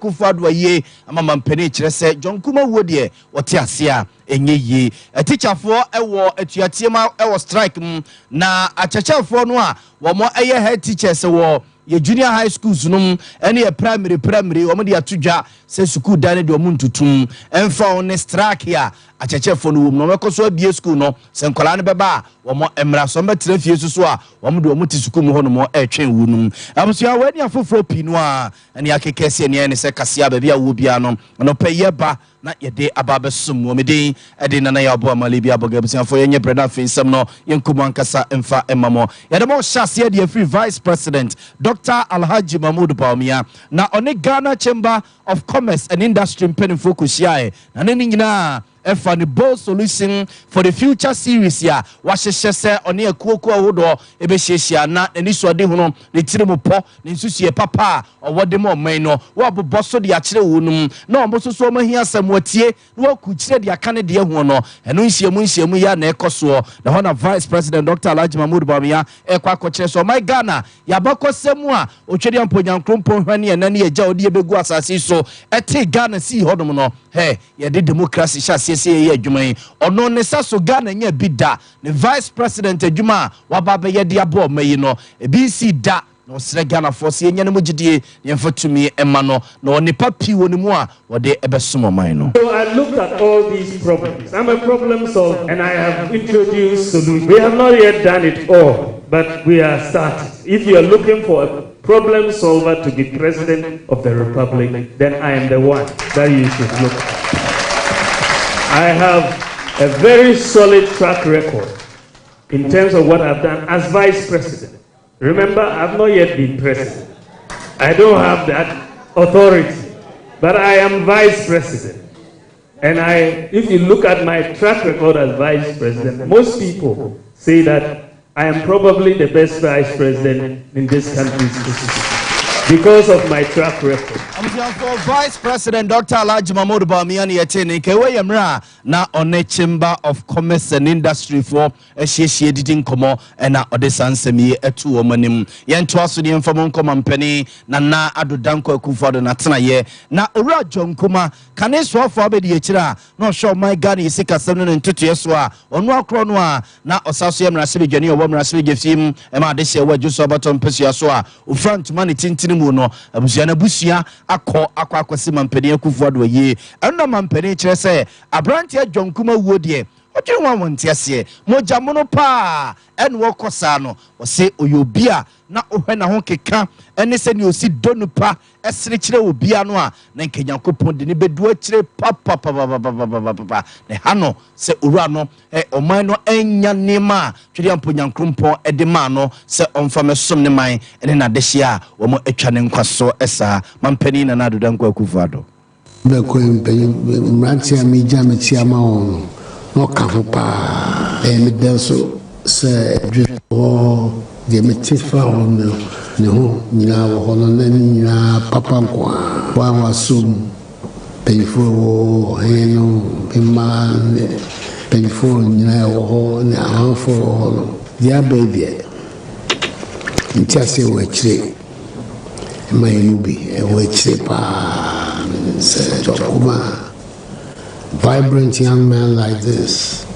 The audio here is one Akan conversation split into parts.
Akufo-Addo ayie ama mampanin kyerɛ sɛ John Kuma wuo deɛ, wɔte ase a ɛnyɛ yie. Atikyafoɔ ɛwɔ atuateɛ mu, ɛwɔ strike mu, na akyerɛkyerɛfoɔ no a wɔn ɛyɛ head teachers wɔ yɛ junior high schools no mu ɛne yɛ primary, wɔn de ato dwa sɛ sukuu dan no deɛ, wɔn ntutum ɛmfa wɔn ne strike a akyerɛkyerɛfoɔ no wɔ mu na wɔbɛkɔ so abie school no sɛ nkwadaa no bɛba a, wɔn mmara so wɔn bɛtena fie soso a, wɔn de wɔn te sukuu mu hɔnom ɛretwɛn wu no. Abusua, wɔn ani afoforɔ pii no a ɛne akeka si ɛne ɛne sɛ kaseɛ baabi a wɔ biara no, ɔnɔpɛ yɛ ba na yɛde aba abɛsom wɔ meden ɛde Nana yɛ ɔbɔ amale bi abɔga. Abusuafoɔ, yɛnyɛ brɛ no. Afei nsɛm no, yɛnkɔ mu ankasa mfa mma mɔ. Yɛde ma ɔhyɛ aseɛ deɛ firi Vice President Dr Alhaji Mahmood Bawumia na ɔne Ghana Chamber of Commerce and Industry mpanimfoɔ kɔhyiaeɛ na ne nyinaa ɛfa ne Bold Solution for the Future series a wahyehyɛ sɛ ɔne akuokuo ahodoɔ ɛbɛhyiahyia na n'ani so ɔde hono ne tiri mu pɔ ne nsusuɛ papa a ɔwɔ de ma ɔman no, wɔabobɔ so de akyerɛ wɔn mu na wɔn nso so wɔn ahia asɛm wɔtie na wɔakukyerɛ de aka ne deɛ ho no. Ɛno nhyiamu yi a na ɛkɔ soɔ na hɔ na Vice President Dr Alhaji Mahmood Bawumia ɛkɔ akɔkyerɛ sɛ ɔman Ghana yɛabakɔsɛm mu a Otwedeɛ Mponyankrompɔn hwɛ ne ɛna ne yɛgya ɔde yɛbɛgu asase so ɛte Ghana sii hɔnom no hɛ, yɛde democracy hyɛ aseɛ sɛ yɛyɛ adwuma yi, ɔno ne sa so Ghana nya bi da. Ne vice president adwuma a waba abɛyɛ de abɔ ɔma yi no, ebi nsi da, na ɔsrɛ Ghanafoɔ sɛ yɛnya no mu gyidie na yɛmfa tumi ma no na ɔnipa pii wɔ ne mu a wɔde ɛbɛsom ɔman no. So I looked at all these problems. I'm a problem solver and I have introduced solutions. We have not yet done it all, but we are starting. If you are looking for a problem solver to be president of the republic, then I am the one that you should look at. I have a very solid track record in terms of what I've done as vice president. Remember, I've not yet been president. I don't have that authority, but I am vice president. And if you look at my track record as vice president, most people say that I am probably the best vice president in this country's history because of my track record. Abusuafoɔ, Vice President Dr Alhaji Mahmood Bawumia ne yɛte ne nka. Ɛwɔ yɛ mmerɛ a na ɔne Chamber of Commerce and Industry foɔ ahyiahyia didi nkɔmmɔ ɛna ɔde saa nsɛm yi ɛto wɔn anim. Yɛntoa so ne yɛmfa mo nkɔma mpanin Nana Addo Dankwa Akufo Addo n'atenayɛ na Owura John Kuma kane soafoɔ abɛdi akyire a na ɔhwɛ ɔman Ghana yi sikasɛm no ne ntotoeɛ so a ɔno akorɔ no a na ɔsa so yɛ mmarahyɛbadwani a ɔwɔ mmarahyɛbadwa fie mu ɛma adehyɛ ɛwɔ Adwo so abatɔ mpasua so a ofura ntoma ne tentene mu no, abusua no abusua akɔ akɔsi mampanin Akufo Addo ayie. Ɛno na mampanin kyerɛ sɛ aberanteɛ John Kuma wuo deɛ, ɔdwene ho a wɔnte aseɛ mogya mo no paa ɛne wɔkɔ saa no. Ɔsɛ ɔyɛ obi a na ɔhwɛ n'ho keka ɛne sɛnea ɔsi dɔ nipa, ɛsere kyerɛ obia no a na nka Nyankopɔn de ne bɛdu akyire papapapapapapa. Na ɛha no sɛ owura no ɔman no anya nneɛma a Twedeɛ Mpo Nyankrompɔn ɛde maa no sɛ ɔmfa mɛsom ne man ɛne n'adehyeɛ a wɔn atwa ne nkwa so. Ɛsaa mampanin Nana Addo Dankwa Akufo Addo. Bɛkɔ mpanyin mmeranteɛ a megya me ti ama wɔn no na ɔka ho paa. Ɛyɛ me dɛ so sɛ dwe hɔ deɛ mete fa hɔ no ne ho nyinaa wɔ hɔ no na ne nyinaa papa nko a wɔa wasom mpanyinfoɔ wɔ ɔhen no, mmaa ne mpanyinfoɔ nyinaa wɔ hɔ ne amanfoɔ wɔ hɔ no deɛ aba yi deɛ, nti aseɛ wɔ akyire ma yɛn mu bi ɛwɔ akyire paa sɛ John Kuma, vibrant young man like this,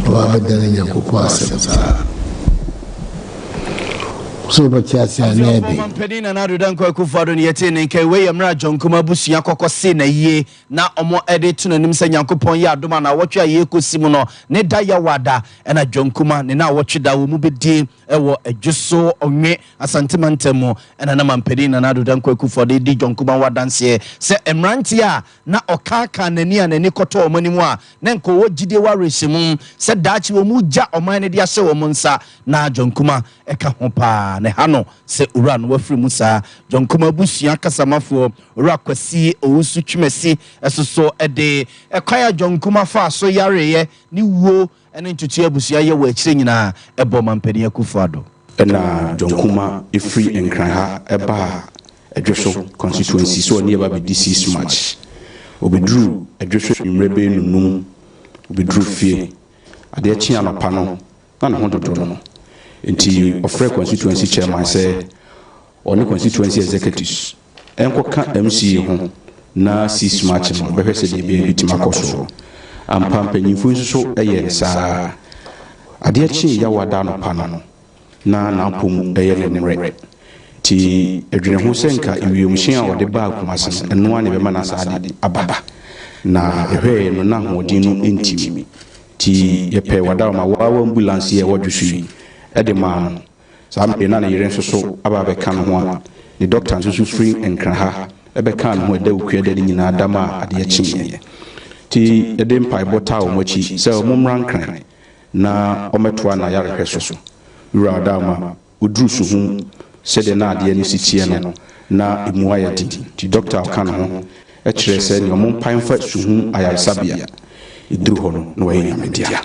ɔba abɛda ne Nyankopɔn asɛm saa so wobɛte ase a na ɛde Mampanin Nana Addo Dankwa Akufo Addo ne yɛte ne nka. Wei yɛ mmerɛ a John Kuma abusua kɔkɔ se na yie na ɔmo ɛde to n'anim sɛ Nyankopɔn yɛ adom a na awɔtwe a yɛkɔsi mu no ne da yɛwɔ ɛna John Kuma ne na awɔtwe da wɔ mu bɛdie ɛwɔ Adwo so Ɔnwe Asantema ntam mu. Ɛna na mampanin Nana Addo Dankwa Akufo Addo di John Kuma ho adanseɛ sɛ mmeranteɛ a na ɔkaaka n'ani a n'ani kɔtɔ wɔn anim a na nka ɔwɔ gyidie wɔ awerɛhyɛmu sɛ daakye wɔn mu gya ɔman no de ahyɛ wɔn nsa na John Kuma ɛka ho paa. Ne ha no sɛ owura no wafiri mu saa, John Kuma abusua kasamafoɔ Owura Kwasi Owusu Twumasi ɛso so ɛde ɛkwan a John Kuma fa so yareɛ ne wuo ɛne ntutu abusua yɛ wɔ akyire nyinaa ɛbɔ mampanin Akufo Addo. Ɛna John Kuma ɛfiri Nkran ha ɛbaa Adwo constituency so ɔne yɛba bɛdi 6 March. Obɛduru Adwo so mmerɛ bɛyɛ nunum, obɛduru fie adeɛ kye anɔpa no na ne ho dodo no, nti ɔfrɛ constituency chairman sɛ ɔne constituency executives ɛnkɔka MCE ho. Na 6 March no, ɔbɛhwɛ sɛ deɛ ɛbɛyɛ bɛtumi akɔ soɔ. Ampa, mpanyimfoɔ nso so yɛɛ no saa ara. Adeɛ kyee Yawoada anɔpa no, na n'apɔ mu yɛ no mmerɛ. Nti dwene ho sɛ nka wiemhyɛn a ɔde baa Kumasi no, ɛno ara na ɛbɛma no asan de aba. Na yɛhwɛeɛ no, na ahoɔden no ntimi. Nti yɛpɛɛ Wadaroma Wawa ambulance yi a ɛwɔ Dwoso yi de maa no. Saa mmerɛ yi na ne yere nso so aba abɛka ne ho a ne dɔkta nso so firi Nkran ha bɛkaa ne ho ɛda Wukuada no nyinaa da maa adeɛ kyeeɛ. Nti yɛde mpaebɔ taa wɔn akyi sɛ wɔn mmra Nkran na wɔmmɛtoa n'ayarehwɛ so. Wura Adaoma, ɔduruu Suhum sɛdeɛ na adeɛ no si teɛ no na ɛmu ayɛ den nti dɔkta a ɔka ne ho kyerɛɛ sɛ nea wɔmpae mfa Suhum ayaresabea. Ɛduru hɔ no na wayɛ Nyame dea.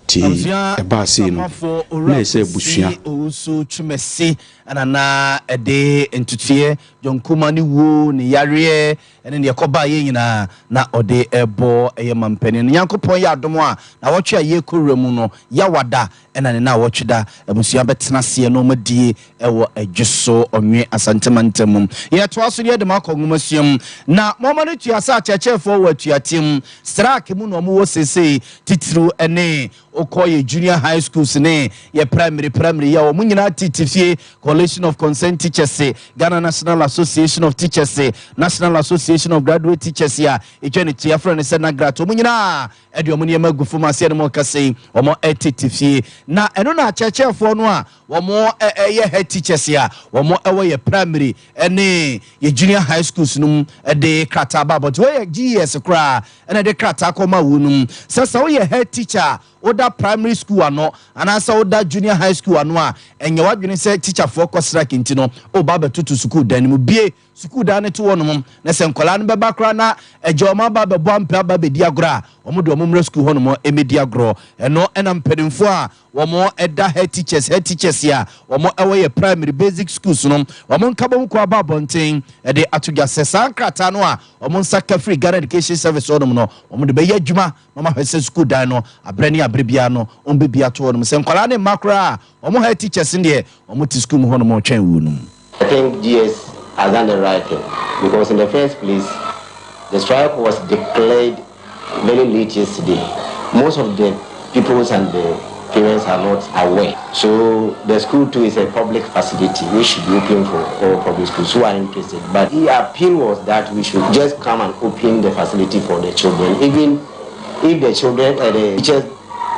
Nti Abusua ɛbaa sei no, Samafoɔ na Owura ɛsɛ abusua. Kwesi Owusu Twumasi na na ɛde ntutuiɛ, John Kumah ne wuo, ne yareɛ ne deɛ ɛkɔbaeɛ nyinaa na ɔde rebɔ ɛyɛ mampanin no. Nyankopɔn yɛ adom a, nawɔtwe a yɛrekɔ wura mu no, Yawada na ne nawɔtwe da, abusua bɛtena aseɛ na wɔadie wɔ Adwoso Ɔnwe Asante mantam mu. Yɛtoa so na yɛde mo akɔ nwomasua mu. Na moama no tua sɛ akyerɛkyerɛfoɔ wɔ atuateɛ mu, Srak mu na wɔwɔ seesei, titiriw ne wokɔ yɛ junior high schools ne yɛ primary primary yi a wɔn nyinaa tete fie, Coalition of Concerned Teachers, Ghana National Association of Teachers, National Association of Graduate Teachers a ɛtwa ne ti afrɛ no sɛ NAGRAT, wɔn nyinaa de wɔn nneɛma agu fam aseɛ no mu ɔkasa yi wɔn tete fie. Na ɛno na akyerɛkyerɛfoɔ no a wɔn yɛ head teachers a wɔn wɔ yɛ primary ne yɛ junior high schools no mu de krataa ba abɔnten. Wɔyɛ GES koraa ɛna de krataa kɔma wo no mu sɛ sɛ woyɛ head teacher a woda primary school ano anaasɛ woda junior high school ano a, ɛnyɛ w'adwene sɛ teacherfoɔ kɔ strike nti no woba abɛtoto sukuu dan no mu. Bue sukuu dan no to hɔnom na sɛ nkwadaa no bɛba koraa na agya wɔn aba abɛbɔ ampe aba abɛdi agorɔ a, wɔn de wɔn mmra sukuu hɔnom mmɛdi agorɔ. Ɛno ɛna mpanimfoɔ a wɔn da head teachers, head teachers a wɔn wɔ yɛ primary basic schools no, wɔn nkabom kɔ aba abɔnten de ato dwa sɛ saa nkrataa no a wɔn nsa ka firi Ghana Education Service hɔnom no, wɔn de bɛyɛ adwuma na wɔn ahwɛ sɛ sukuu dan no abrɛ ne abrɛ biara no wɔn bɛbi ato hɔnom sɛ nkwadaa ne mma koraa a wɔn head teachers no deɛ wɔn te sukuu mu hɔnom retwɛn wuo no mu. I think GS has done the right thing because in the first place, the strike was declared very late yesterday. Most of the pupils and the parents are not aware. So the school too is a public facility which should be open for all public schools who are interested. But the appeal was that we should just come and open the facility for the children, even if the children, the teachers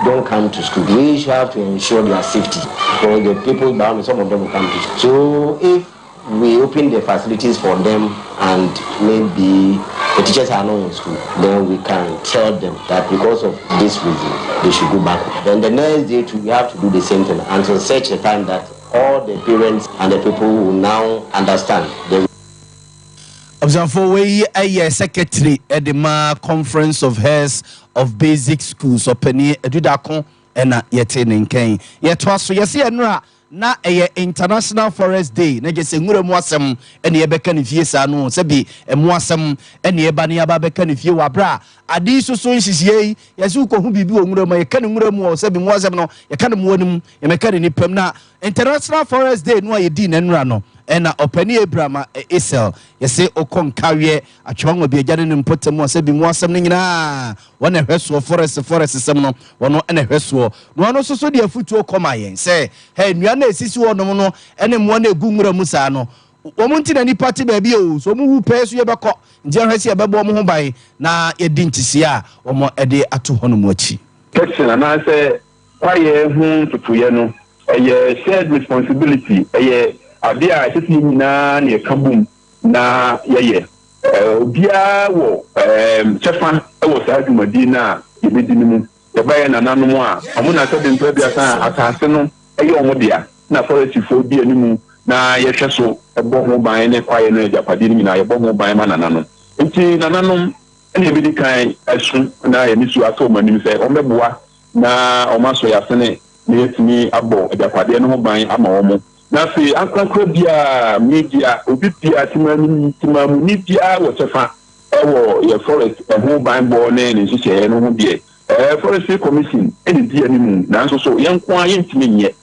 don't come to school. We should have to ensure their safety because the people bound, some of them will come to school. So if we open the facilities for them and maybe the teachers are not in school, then we can tell them that because of this reason, they should go back. Then the next day too, we have to do the same thing until such a time that all the parents and the people will now understand. The Abusuafoɔ, wei yɛ secretary de ma Conference of Heads of Basic Schools, ɔpanin Adudako ɛna yɛte ne nkan. Yɛtoa so, yɛse ɛnora na ɛyɛ International Forest Day, na gye sɛ nwura mu asɛm ɛne yɛbɛka ne fie saa no, sɛbi ɛmo asɛm ɛne yɛba ne yɛaba bɛka ne fie wɔ aberɛ a ade yi soso nhyehyɛeɛ yi. Yɛsɛ wokɔhu biribi wɔ nwura mu a, yɛka ne nwura mu wɔ sɛbi mu asɛm no, yɛka ne mmoa no mu, yɛmɛka ne nipa mu. Na International Forest Day no a yɛdii n'anura no, ɛna ɔpani Abraham Esel yɛsɛ ɔkɔ nkaweɛ atwewa bi agya ne ne mpɔtam a sɛbi mu asɛm no nyinaa wɔn ɛhwɛ soɔ, forest sɛm no wɔn ɛna ɛhwɛ soɔ, na wɔn nso so de afutuo kɔma yɛn sɛ hɛ nnua no a esisi hɔnom no ɛne mmoa no egu nwura mu saa no, wɔn nti na nipa te baabi o, so wɔn wu pɛɛ so yɛbɛkɔ nti ɛhwɛ sɛ yɛbɛbɔ wɔn ho ban na yɛdi nkyisia a wɔn ɛde ato hɔnom akyi. Protection anaasɛ kwaeɛ ho ntotoeɛ no, ɛyɛ shared responsibility, ɛyɛ adeɛ a ɛsɛ sɛ yɛn nyinaa na yɛka bom na yɛyɛ. Obiara wɔ kyɛfa wɔ saa dwumadie no a yɛbɛdi no mu. Yɛba yɛn nananom a ɔmo na sɛde mpɛ aduasa a asase no ɛyɛ ɔmo dea na forestryfoɔ di anim na yɛhwɛ so ɛbɔ ho ban ne kwaeɛ no agyapadeɛ no nyinaa yɛbɔ ho ban ma nananom. Nti nananom ɛna yɛbɛdi kan ɛso na yɛne su asɔ ɔmo anim sɛ ɔmo na ɔmo asɔ yɛn asene na yɛtumi abɔ agyapadeɛ no ho ban ama wɔn. Na afei ankorankora biara, media, obi biara, temamuni biara wɔ kyɛfa ɛwɔ yɛ forest ɛho banbɔ ne ne nhyehyɛeɛ no ho deɛ. Forestry Commission ɛna di anim, nanso so yɛn nko ara yɛntumi nyɛ.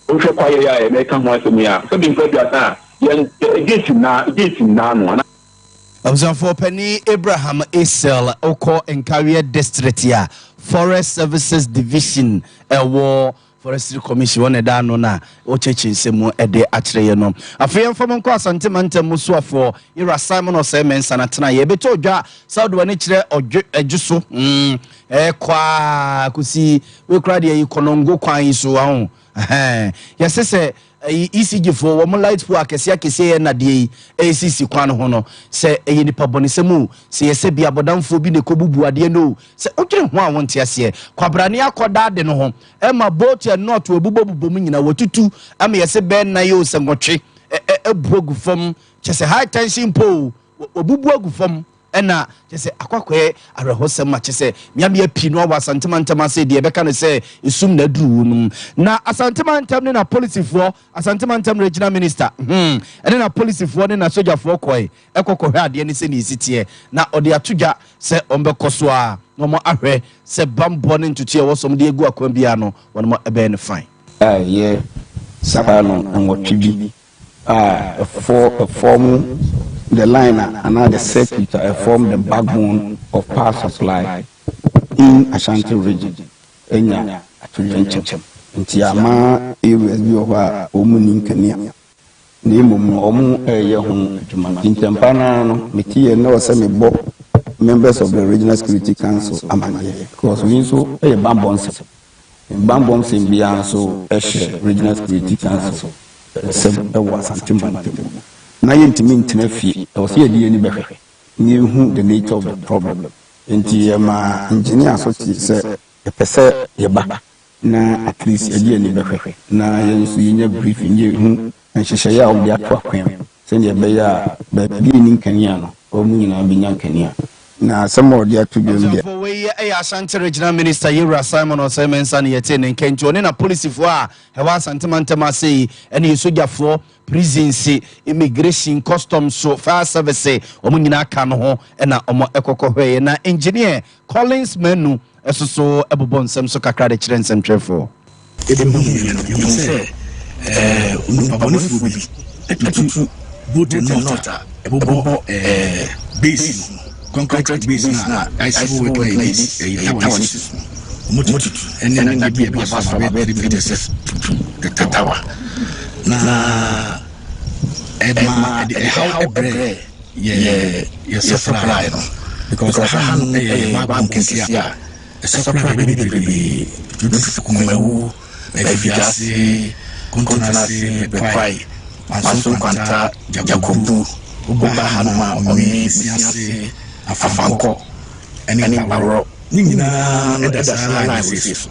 Wohwɛ kwaeɛ a yɛbɛka ho asɛm yi a, sɛbi mfa aduasa a yɛn gate nna no ana. Abusuafoɔ panin Abraham Esel wokɔ Nkawie district a Forest Services Division ɛwɔ Forestry Commission wɔn na ɛda ano na wɔkyerɛkyerɛ nsɛm mu de akyerɛ yɛn no. Afei yɛmfa mo nkɔ Asante mantam mu soafoɔ Yɛwura Simon Osei Mensah na tena yɛ. Ɛbɛtɔ odwa sɛ wode w'ani kyerɛ ɔdwe ɛdwo so mm, ɛkɔ a kɔsi wei koraa deɛ yi kɔnɔngo kwan yi so aho. Ɛhɛn, yɛse sɛ ɛyi ECG foɔ wɔn light pole akɛseɛ akɛseɛ yɛ nnadeɛ yi ɛresisi kwan no ho no, sɛ ɛyɛ nipa bɔnesɛm o, sɛ yɛ sɛ bi abɔdamfoɔ bi na ɛkɔbubu adeɛ no o, sɛ wodwene ho a wonte aseɛ. Kwabrane akɔda ade no ho ɛma bolt and nut wɔbobɔbobɔ mu nyinaa wɔtutu ama yɛse bɛɛ nnan o sɛ nwɔtwe abu agu fam, kyɛ sɛ high tension pole wɔbubu agu fam ɛna kyɛ sɛ akɔakɔyɛ awerɛhosɛm ma kyɛ sɛ mmeammea pii no wɔ Asante mantam ase deɛ ɛbɛka no sɛ esum na aduru wo nom. Na Asante mantam ne n'apolisifoɔ, Asante mantam regional minister, hmm, ɛne n'apolisifoɔ ne n'asogyafoɔ kɔe ɛkɔ kɔhwɛ adeɛ no sɛdeɛ ɛsi teɛ, na ɔde ato dwa sɛ wɔbɛkɔ so ara na wɔn ahwɛ sɛ bammɔ ne ntotoeɛ a ɛwɔ sɛ wɔde agu akwan biara no wɔn ɛbɛyɛ no fine. A ɛyɛ saa no nwɔtwe bi a ɛfɔ ɛfɔm the line a anaa the circuit a ɛfɔm the backbone of power supply in Ashanti region anya atoyerɛnkyɛm nti ama areas bi wɔ hɔ a wɔn nni nkanea na mmom no wɔn reyɛ ho adwuma. Nti ntɛmpa no ara no mete yɛ na ɛwɔ sɛ mebɔ members of the regional security council amaneɛ because wei nso yɛ bammɔ nsɛm. Bammɔ nsɛm biara nso hyɛ Regional Security Council nsam wɔ Asante mantam mu. Na yɛntumi ntena fie, ɛwɔ sɛ yɛde yɛn ani bɛhwɛ na yɛhu the nature of the problem. Nti yɛmaa engineer nso tee sɛ yɛpɛ sɛ yɛba na at least yɛde yɛn ani bɛhwɛ na yɛn nso yɛnya briefing, yɛhu nhyehyɛeɛ a wɔde ato akwan mu sɛdeɛ ɛbɛyɛ a baabi a ɛnni nkanea no, wɔn nyinaa bɛnya nkanea. Na asɛm a ɔde ato dwam deɛ. Abusuafoɔ, wei yɛ Ashanti Regional Minister Yewura Simon Osei Mensah na yɛtee ne nka nti ɔne n'apolisifoɔ a ɛwɔ Asante mantam ase yi ne yɛ sogyafoɔ, prisons, immigration, customs, fire service wɔn nyinaa ka no ho na wɔn kɔkɔ hwɛeɛ. Na Engineer Collins Manu nso so bobɔ nsɛm so kakra de kyerɛ nsɛmtwerɛfoɔ. Yɛbɛhunuiɛ no, yɛhuu sɛ onipa bɔnefoɔ bi atutu bolt and nut a ɛbobɔ base no, concrete base no a ayɛ work na yɛde ɛyi tower no si so no. Wɔtutu ɛne adeɛ bi a ɛba so a bɛyɛ 3 meters to the tower na ɛma ɛde ɛhaw ɛbrɛ yɛ supply no because ɛha no ɛyɛ backbone kɛseɛ a ɛsupply baabi bebree tutu Kumawu, Afiase, Kontonase, Bɛkwae, Manso Nkwanta, Jakobu, woba hanom a Ɔnwe, Mesiase, Afankɔ ɛne Gbaworɔ ne nyinaa no ɛda saa line wei so.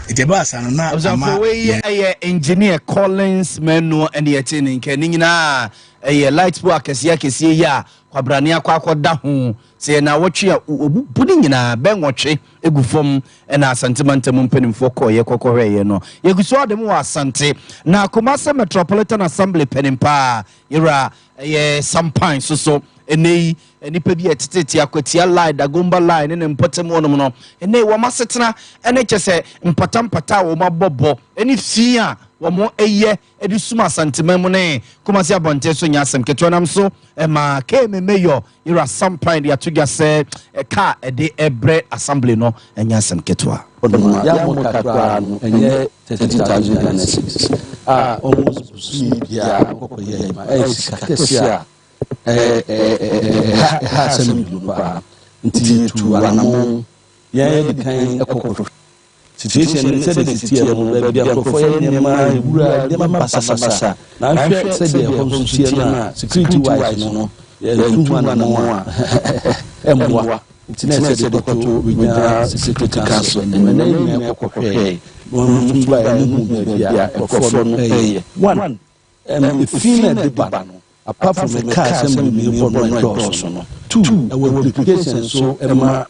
Nti ɛbaa saa no na ama Abusuafo, wei yɛn yɛ Engineer Collins Manu ɛne yɛte ne nka. Ne nyinaa ɛyɛ light pole akɛseɛ akɛseɛ yi a kwabrane akɔ akɔda ho. Sɛ yɛ naawɔtwe a wɔbubu ne nyinaa bɛ nwɔtwe gu fam na Asante mantam mu mpanimfoɔ kɔeɛ kɔkɔhwɛeɛ no. Yɛgu so ara de mo wɔ Asante na Kumase Metropolitan Assembly panin paa yɛwura ɛyɛ Sampan so so ɛnɛ yi nnipa bi a ɛtetete Akwatia line, Dagomba line ne ne mpɔtam hɔnom no ɛnɛ yi wɔn asetena ɛne kyɛ sɛ mpata mpata a wɔn abɔ bɔ ɛne fi a wɔn ɛyɛ de sum Asanteman mu ne Kumasi abɔnten so nyɛ asɛm ketewa nam so ɛma KMA Mayor Yɛwura Sampan de ato dwa sɛ ɛka a ɛde ɛbrɛ assembly no nyɛ asɛm ketewa. Yɛabɔ ka koraa no ɛnyɛ 30,000 Ghana cedis a almost bosome biara wokɔkɔyɛ adwuma. Ɛyɛ sika kɛseɛ a ɛha ɛha assembly no paa. Nti yɛtu anammɔn, yɛn yɛdi kan kɔ kɔhwɛ Situation no sɛdeɛ ɛsi teɛ no, baabi a nkurɔfoɔ yɛ nneɛma, nwura, nneɛma basabasa. Na ahwɛ sɛdeɛ ɛhɔ nso teɛ no a, security wise no, yɛntu ho anammɔn a, ɛmmoa. Nti na ɛsɛ de kɔto Regional Security Council anim. Ɛnɛ yɛn nyinaa kɔkɔhwɛɛ, na wɔn nso baeɛ no hu baabi a nkurɔfoɔ no reyɛ. One, efi no a ɛde ba no, apart from ɛka a assembly no bɔ no a ɛdɔɔso no, two, ɛwɔ implications nso ma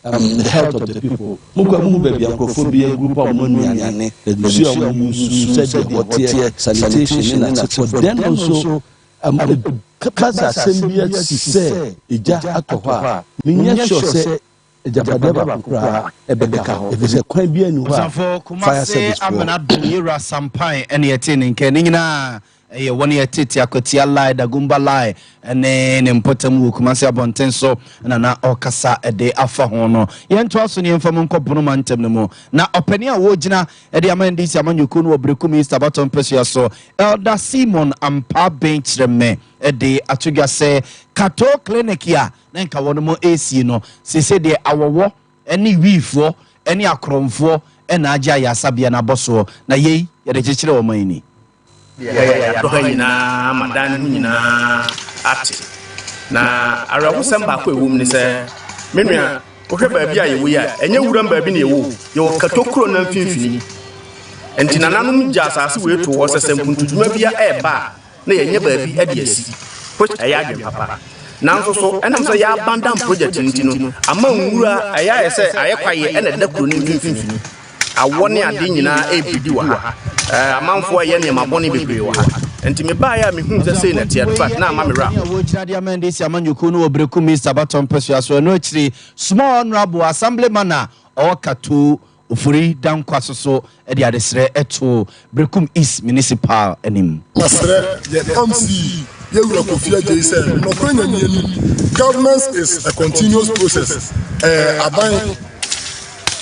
the health of the people. Mo kɔ a mo hu baabi a nkurɔfoɔ bi agroup a wɔn nnuane, nsuo a wɔn use, sɛdeɛ ɛhɔ teɛ, sanitation ne n'asefoɔ. Then also, ɛka sɛ asɛm bi asi sɛ egya atɔ hɔ a, menyɛ sure sɛ agyapadeɛ baako koraa ɛbɛka hɔ, ɛfiri sɛ kwan biara nni hɔ a Abusuafoɔ, fire Kumase service foɔ Amena Dom Yewura Sampan ɛne yɛtee ne nka. Ne nyinaa. Ɛyɛ wɔn yɛ tete Akwatia Line, Dagomba Line ne ne mpɔtam wɔ Kumase abɔnten so na na ɔkasa de afa ho no. Yɛntoa so ne yɛmfa mu nkɔ Bonoma ntam no mu. Na ɔpanin a wɔgyina de ama NDC amanyɔkuo no wɔ Berekum East abatɔ mpɛsua so, Elder Simon Ampaben Kyerɛmɛ, de ato dwa sɛ Kato Clinic a na nka wɔn mo ɛresie no, sese deɛ awɔwɔ ne wiifoɔ ne akorɔmfoɔ na agye ayarasabea no abɔ soɔ, na yei yɛde kyekyere wɔn ani. Yɛayɛ yɛadɔ ha nyinaa ma dan no ho nyinaa ate. Na awerɛhosɛm baako a ɛwɔ mu ne sɛ, me nua, wohwɛ baabi a yɛwɔ yi a, ɛnyɛ wuram baabi na yɛwɔ o, yɛwɔ Kato kuro no mfimfini. Enti nananom gya asase wei to hɔ sɛ sɛ mpuntudwuma bi ɛreba a, na yɛnyɛ baabi de asi, which ɛyɛ adwene papa. Nanso so, ɛnam sɛ yɛabandam project no nti no, ama nwura ɛyɛ ayɛ sɛ ayɛ kwaeɛ ɛna ɛda kuro no mfimfini. Awɔ ne ade nyinaa ɛrebidi wɔ ha. Amanfoɔ ɛyɛ nneɛma bɔne bebree wɔ ha. Nti mebaeɛ a mehuu sɛ sei na ɛteɛ no, fact, na ama me werɛ ahow. Wɔgyina de ama NDC amanyɔkuo no wɔ Berekum East abatɔ mpɛsoa so. Ɛno akyiri, Small Honourable Assemblyman a ɔwɔ Kato Ofori Dankwa so so de adesrɛ too Berekum East Municipal anim. Masrɛ yɛn MC yɛ Wura Kofi Adjei sɛ nɔkorɛ Nyame anim, governance is a continuous process, ɛɛ aban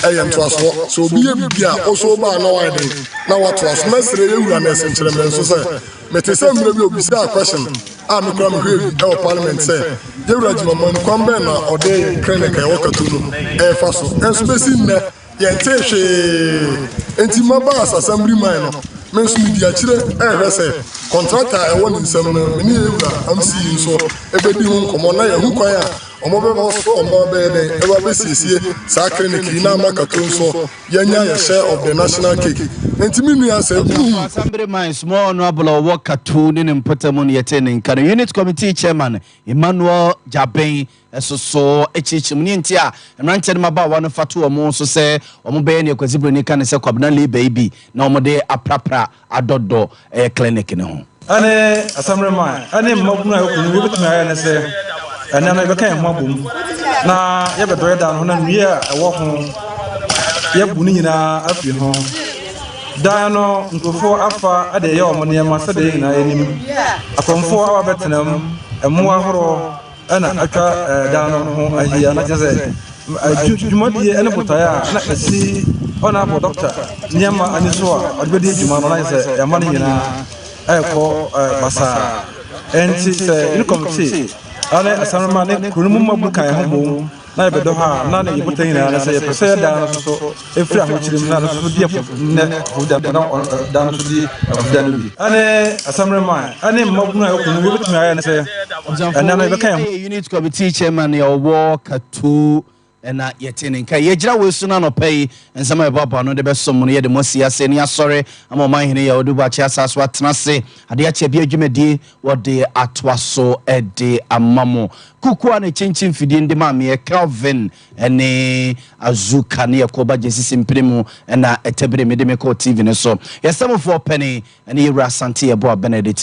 ɛyɛ ntoasoɔ, sɛ obi yɛ biribi a wo so woba a na wayɛ den na watoa so. Mɛsrɛ yɛ Wura Nelson Kyeremeh nso sɛ mete sɛ mmerɛ bi obisaa question a me koraa mehwɛɛ bi ɛwɔ parliament sɛ yɛ Wura Gyimah Manu kwan bɛn na ɔde clinic a ɛwɔ Kato no ɛrefa so, ɛnso bɛsi nnɛ yɛntee hwee. Enti maba as assembly man no, me nso medi akyire rehwɛ sɛ contractor a ɛwɔ ne nsam no, me ne yɛn wura MC yi nso bɛdi ho nkɔmmɔ na yɛahu kwan a wɔbɛfa so wɔn bɛyɛ dɛn ɛwɔ abɛsiesie saa clinic yi na ama Kato nso yɛanya yɛ share of the national cake. Enti me nua sɛ wohu. Assembly man Small Honourable a ɔwɔ Kato ne ne mpɔtam no yɛtee ne nka no, Unit Committee Chairman Emmanuel Gyabeng soso kyerɛkyerɛ mu nea nti a mmeranteɛ no mmabaawa no fa to wɔn so sɛ wɔbɛyɛ nea Kwasi Broni ka no sɛ Kwabena Labour yi bi na wɔde aprapra adɔdɔ ɛyɛ clinic no ho. Ɛne Asamreman ne mmabunu a ɛwɔ kuro no mu yɛbɛtumi ayɛ ne sɛ ɛnɛ no yɛbɛka yɛn ho abom na yɛbɛdɔ yɛ dan no ho na nnua a ɛwɔ ho yɛbu ne nyinaa afiri ho. Dan no nkurɔfoɔ afa de ɛyɛ wɔn nneɛma sɛdeɛ yɛn nyinaa yɛnim. Akɔmfoɔ aba bɛtena mu, mmoa ahoroɔ na atwa dan no ho ahyia, na kyerɛ sɛ dwumadie ne botaeɛ a na ɛsi ɔnabɔ dɔkta nneɛma ani so a ɔde bɛdi dwuma no, na kyerɛ sɛ ɛma no nyinaa ɛrekɔ basaa. Ɛnti sɛ yɛne kɔmite ne asamrema ne kuro no mu mmabunu ka yɛn ho bom na yɛbɛdɔ hɔ a, na ne yɛ botae nyinaa ne sɛ yɛpɛ sɛ yɛda no nso so firi ahokyere mu na no nso di nnɛ afɔbuda na da no nso di afɔbuda no bi. Ɛne Assemblyman ɛne mmabunu a ɛwɔ kuro no mu yɛbɛtumi ayɛ ne sɛ ɛnɛ no yɛbɛka yɛn ho. Unit Committee Chairman yɛ ɔwɔ Kato ɛna yɛte ne nka. Yɛgyina wei so no anɔpa yi nsɛm a yɛboaboa ano de bɛsom no, yɛde mo asi ase ne asɔre ama ɔman hene yɛ ɔde Boakye asa so atena ase adeɛ akyɛ bi adwumadie wɔde atoa so de ama mo. Kuku a ne kyenkyen mfidie no de maa meɛ Kelvin ne Azuka ne yɛkɔ ba Gyesisi mpene mu na ɛtɛbere me de me kɔɔ TV no so. Yɛsɛmofoɔ pɛne ne Yɛwura Asante Yeboah Benedict.